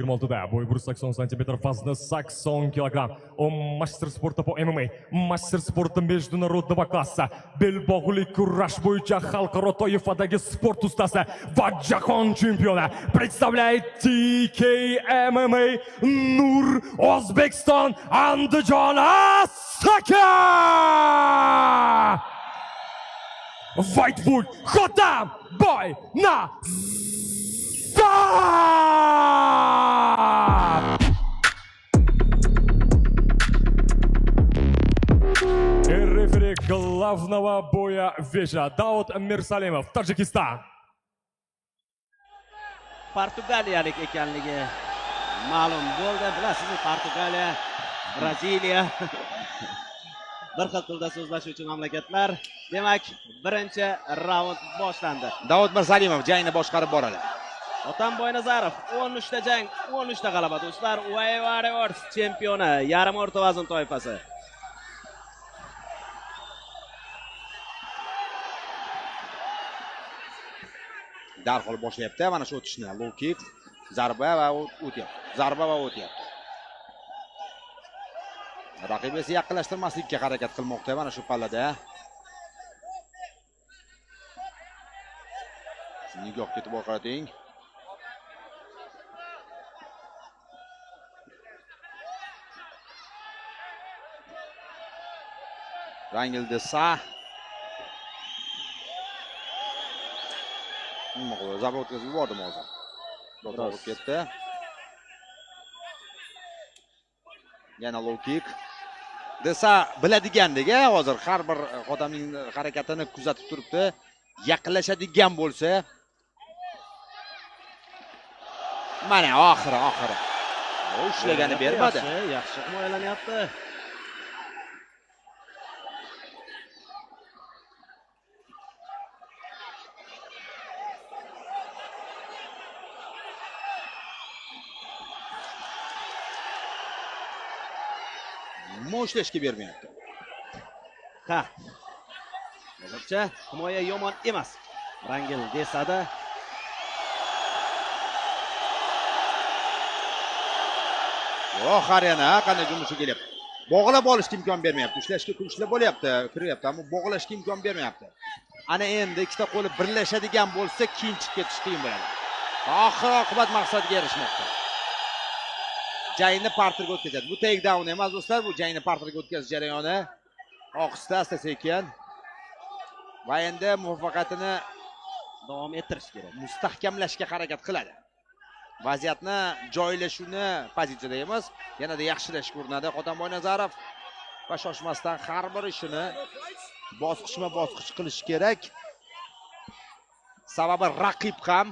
26da, bo'yi 180 santimetr, vazni 80 kilogramm. Он мастер спорта по ММА, мастер спорта международного класса, belbog'li kurash bo'yicha xalqaro toifadagi sport ustasi va jahon chempioni. Представляет TK MMA Nur O'zbekiston Andijon Asaka! Whitewood Hotam Boy na И рефери главного боя вечера Дауд Мирсалимов, Таджикистан. Portugaliyalik ekanligi ma'lum bo'ldi. Bilasizmi, Portugaliya, Braziliya bir xil tilda so'zlashuvchi mamlakatlar. Demak, birinchi raund boshlandi. Davud Mirsalimov jangni boshqarib boradi. Otam Boynazarov 13 ta jang, 13 ta g'alaba, do'stlar. UAE Warriors chempioni, yarim o'rta vazn toifasi. Darhol boshlayapti mana shu o'tishni. Low kick, zarba va o'tyapti. Zarba va o'tyapti. Raqib esa yaqinlashtirmaslikka harakat qilmoqda mana shu pallada. Nigohga e'tibor qarating. Rangel Desa. Nima qildi? Zarba o'tkazib yubordim hozir. To'g'ri ketdi. Yana low kick. Desa biladigandek, hozir har bir odamning harakatini kuzatib turibdi. Yaqinlashadigan bo'lsa, mana oxiri, oxiri. U ushlagani bermadi. Yaxshi, yaxshi himoyalanyapti. Nima ushlashga bermayapti. Ha. Hozircha himoya yomon emas. Rangel Desada. Yo'q, har yana qanday jumbushi kelyapti. Bog'lab olishga imkon bermayapti. Ushlashga ushlab bo'lyapti, kiryapti, ammo bog'lashga imkon bermayapti. Ana endi ikkita qo'li birlashadigan bo'lsa, keyin chiqib ketish qiyin bo'ladi. Oxir oqibat maqsadga erishmoqda. Jangni parterga o'tkazadi. Bu take down emas, do'stlar, bu jangni parterga o'tkazish jarayoni. Ohista, asta sekin. Va endi muvaffaqiyatini davom ettirish kerak. Mustahkamlashga harakat qiladi. Vaziyatni joylashuvni pozitsiyada emas, yanada yaxshilashga urinadi Hotam Boynazarov va shoshmasdan har bir ishini bosqichma-bosqich qilish kerak. Sababi raqib ham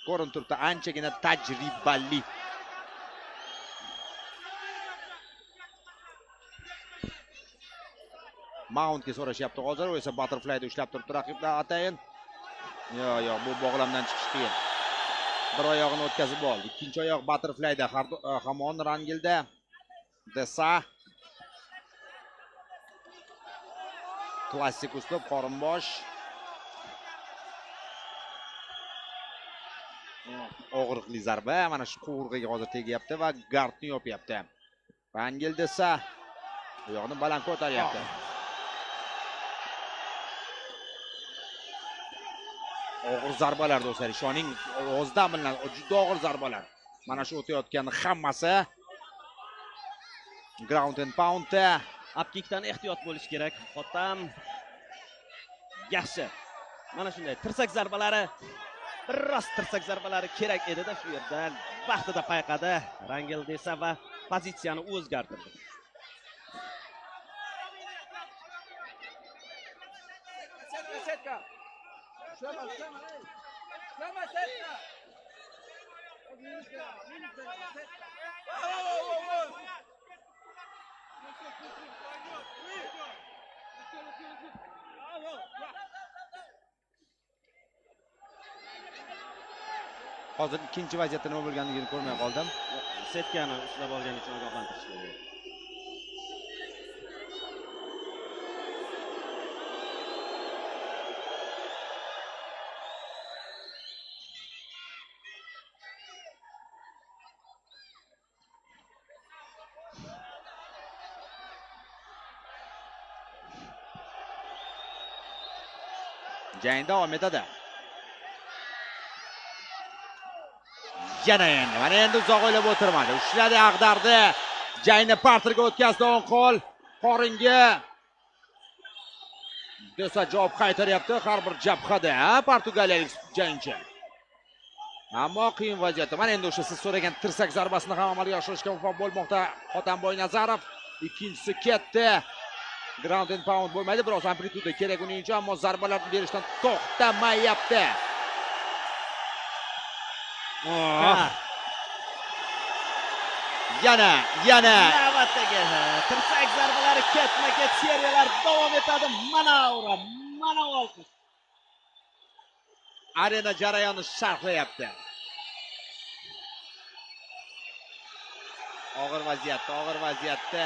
ko'rinib turibdi, anchagina tajribali. Mountga so'rashyapti hozir, u esa butterflyda ushlab turibdi raqiblar atayin. Yo'q, yo'q, bu bog'lamdan chiqish qiyin. Bir oyog'ini o'tkazib oldi. Ikkinchi oyoq butterflyda hamon Rangelda. Desa. Klassik uslub, qorinbosh. Og'riqli zarba mana shu qovurg'aga hozir tegyapti va gardni yopyapti. Rangel Desa oyog'ini baland ko'taryapti. Og'ir zarbalar do'stlar, ishoning, ovozdan bilinadi, juda og'ir zarbalar. Mana shu o'tayotgan hammasi ground and poundda. Upkickdan ehtiyot bo'lish kerak. Hotam yaxshi. Mana shunday tirsak zarbalari, biroz tirsak zarbalari kerak edi-da shu yerda. Vaqtida payqadi Rangel Desa va pozitsiyani o'zgartirdi. Hozir ikkinchi vaziyatda nima bo'lganligini ko'rmay qoldim. Setkani ushlab olgani uchun ogohlantirishdi. Jang davom etadi. Yana endi, mana endi uzoq o'ylab o'tirmadi. Ushladi, ag'dardi. Jangni parterga o'tkazdi o'ng qo'l qoringa. Desa javob qaytaryapti har bir jabhada, portugaliyalik jangchi. Ammo qiyin vaziyatda. Mana endi o'sha siz so'ragan tirsak zarbasini ham amalga oshirishga muvaffaq bo'lmoqda Hotam Boynazarov. Ikkinchisi ketdi. Ground and pound bo'lmaydi, biroz amplituda kerak uning uchun, ammo zarbalarni berishdan to'xtamayapti. Oh. Yana, yana Navbatdagi tirsak zarbalari, ketma-ket seriyalar davom etadi. Mana ura, mana olqish. Arena jarayonni sharhlayapti. Og'ir vaziyatda, og'ir vaziyatda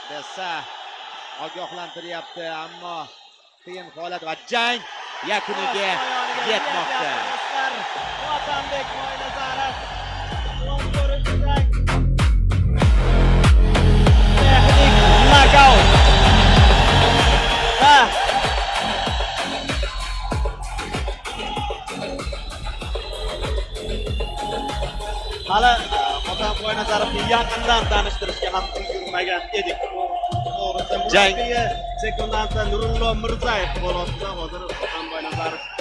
Desa ogohlantiryapti, ammo qiyin holat va jang yakuniga yetmoqda. Do'stlar, Votambek Boynazarov 14-jang. Texnik nokaut. Va hali Hotam Boynazarovni yaqindan tanishtirishga ham ulgurmagan edik. To'g'risi, Jang. murabbiyi sekundanti Nurullo Mirzayev qo'l ostida hozir Hotam Boynazarov.